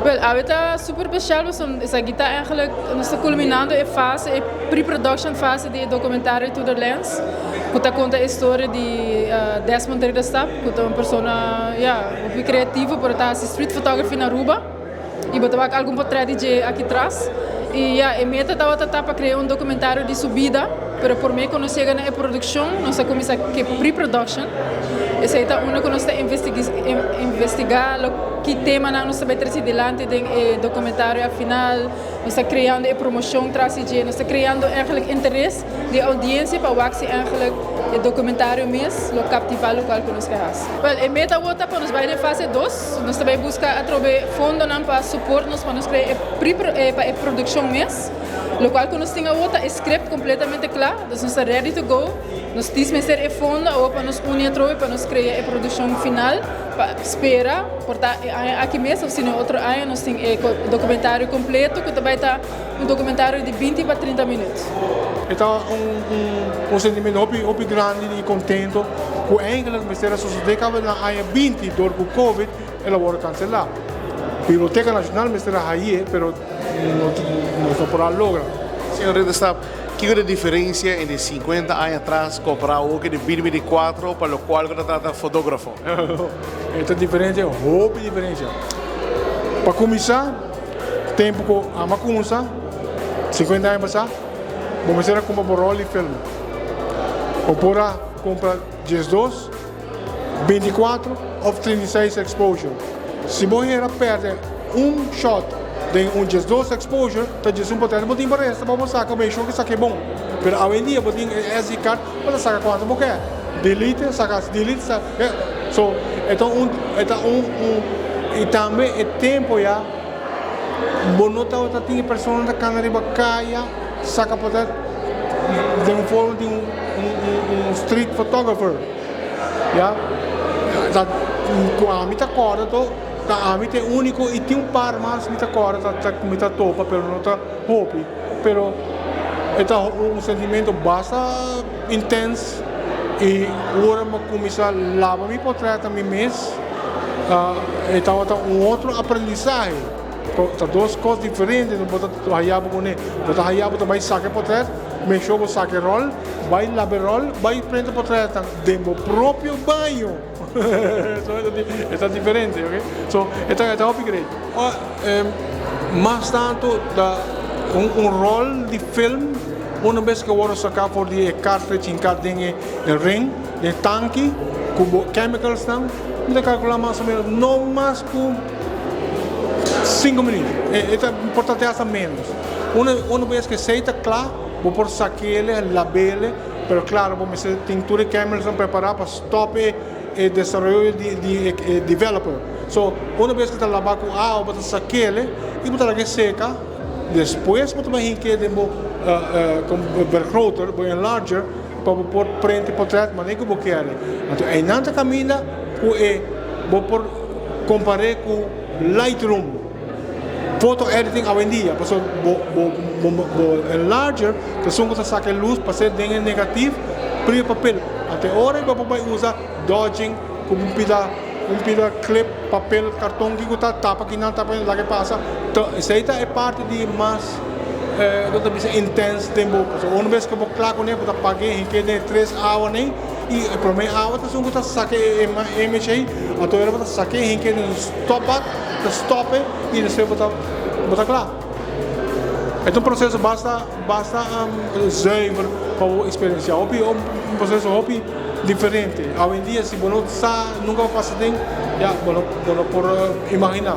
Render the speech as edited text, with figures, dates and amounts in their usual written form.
Wel, awe ta super special, pasobra esaki ta eigenlijk, nos ta culminando e fase, e pre-production fase di e documentario To The Lens, cu ta conta e storia di Desmond Ridderstap, cu ta un persona, ja, hopi creativo, pero ta haci street photography na Aruba. Y bo ta wak algun portret di dje aki tras. Y ja, e meta tabata ta pa crea un documentario di su bida, pero por me cu nos yega na e produccion, nos a cuminsa cu e pre-production. Esey ta unda cu nos ta investiga lo ki temanan nos ta bay trece dilanti den e documentario al final. Nos ta creando e promocion tras di dje, nos ta creando eigenlijk interes di audiencia pa wak si eigenlijk e documentario mes lo captiva locual cu nos ke haci. Wel, e meta awor ta pa nos bay den fase dos. Nos ta bay busca atrobe fondonan pa support nos pa nos crea e pre pa e produccion mes. Locual cu nos tin awor ta e script completamente cla, dus nos ta ready to go. Nos dis mester e fondo awor pa nos uni atrobe pa nos crea e produccion final. Pa spera por ta e aña aki mes of sino otro aña nos tin e documentario completo cu ta bay ta un documentario di 20 pa 30 minuut. E ta un sentimento hopi hopi grandi di contento cu eigenlijk mester a sosode caba na aña 20 door cu covid el a worde cancela. Biblioteca Nacional mester a haye pero nos no por a logra. Señor Ridderstap, kiko ta e diferencia entre 50 aña atras compara awo cu den 2024 pa locual cu ta trata fotografo? E ta diferencia, hopi diferencia. Pa cuminsa, tempo cu ami a cuminsa, 50 aña pasa, bo mester a cumpra bo rol di film. Bo por a cumpra 12, 24 of 36 exposure. Si bo hera perde un shot den un 12 exposure, ta 11 potret bo tin pa resta pa bo saca, make sure cu saca e bon. Pero awendia bo tin e SD card, bo ta saca cuanto bo kier. Delete, saca, delete, saca. So, e ta un, e ta un, un, y tambe e tempo ya, bo no tabata tin e persona ta cana riba caya, saca potret den un forma di un, un, un street photographer. Ya, ta, cu ami ta corda to, ta ami ta e unico y tin un par mas mi ta corda ta, ta, mi ta topa, pero no ta hopi. Pero e ta un sentimento basta intens y ora mi a cuminsa laba mi potret na mi mes, e tabata un otro aprendizahe. Ta dos cos diferente, no bo ta haya bo cune. Bo ta haya bo ta bay saca e potret, make sure bo saca e rol, bay laba e rol, bay prende e potretnan den bo propio baño. So e ta diferente, ok. So e ta hopi great. Mas tanto ta un rol di film una bes cu a wordo saca for di e cartridge hinca den e ring, den e tanki cu bo chemicals nan, mi ta calcula mas o menos no mas cu 5 minuut, e ta por ta te hasta menos. Una bes cu esey ta cla bo por sakele, labele, pero claro bo mester tin tur e chemicals nan prepara pa stop e desaroyo di e developer. So, una bes ku ta labá ku awa bo ta sakele i bo ta laga e seka, despues bo ta bai hink'é den bo vergroter, bo enlarger, pa bo por print e portret manera ku bo kere. Anto einan ta kaminda ku e bo por kompar'é ku Lightroom, photo editing awendia, pasobra bo bo enlarger ta esun ku ta saka e lus pas'é den e negatif pri e papel. Anto e ora ei bo por bai usa dodging ku un pida un pida clip, papel, karton kiko ta tapa kinan tapa kinan laga e pasa. Ta esei ta e parti di mas lo ta bisa intens den bo pasobra un bes ku bo kla kuné bo ta pag'é hink'é den e tres awanan i e promé awa ta esun ku ta saka e image ei anto ora bo ta sak'é hink'é den un stopbad ta stòp e i despues bo ta bo ta kla. E ta un proseso basta basta zuiver pa bo eksperensiá hopi un proseso hopi diferente. Awendia si bo no sa nunka bo pasa den ya bo no bo no por imaginá.